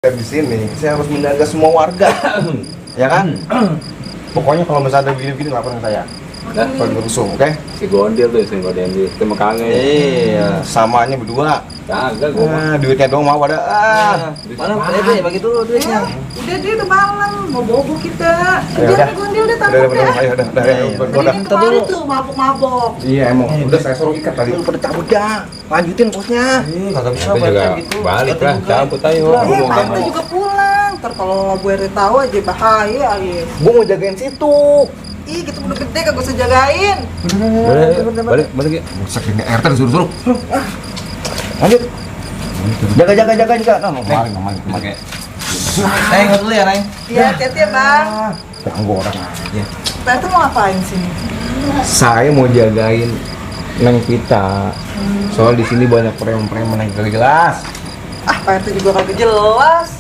Di sini saya harus menjaga semua warga, ya kan? Pokoknya kalau misalnya ada begini-begini laporin ke saya. Kalau diusung, oke? Si Gondel tuh, si Gondel itu makanya. Iya, samanya berdua. Kagak gua. Nah, duitnya doang mau ada. Mana Bebe bagi dulu duitnya. Udah dia udah malam, mau bobo kita. Ya Biar udah. Gondel udah Udah, takut ya. ayo udah, Tadi kan kemarin tuh mabok-mabok. Iya emang, udah saya suruh ikat tadi. Lu pada cabut ya, lanjutin bosnya. Kagak bisa Kita juga gitu. balik lah, cabut ayo. Iya, Gua mau Pak RT ngomong. juga pulang. Ntar kalau gue RT tahu aja bahaya ya. Gua mau jagain situ. Ih, gitu udah gede kagak usah jagain. Balik ya. Buset ini RT disuruh-suruh. Lanjut. Jaga. Nah, kemarin. Neng, ikut dulu ya, Neng. Iya, hati-hati ya, Bang. Ganggu orang aja. Pak RT mau ngapain sini? Saya mau jagain Neng Vita. Soal di sini banyak preman-preman yang gak jelas. Ah, Pak RT juga kagak jelas.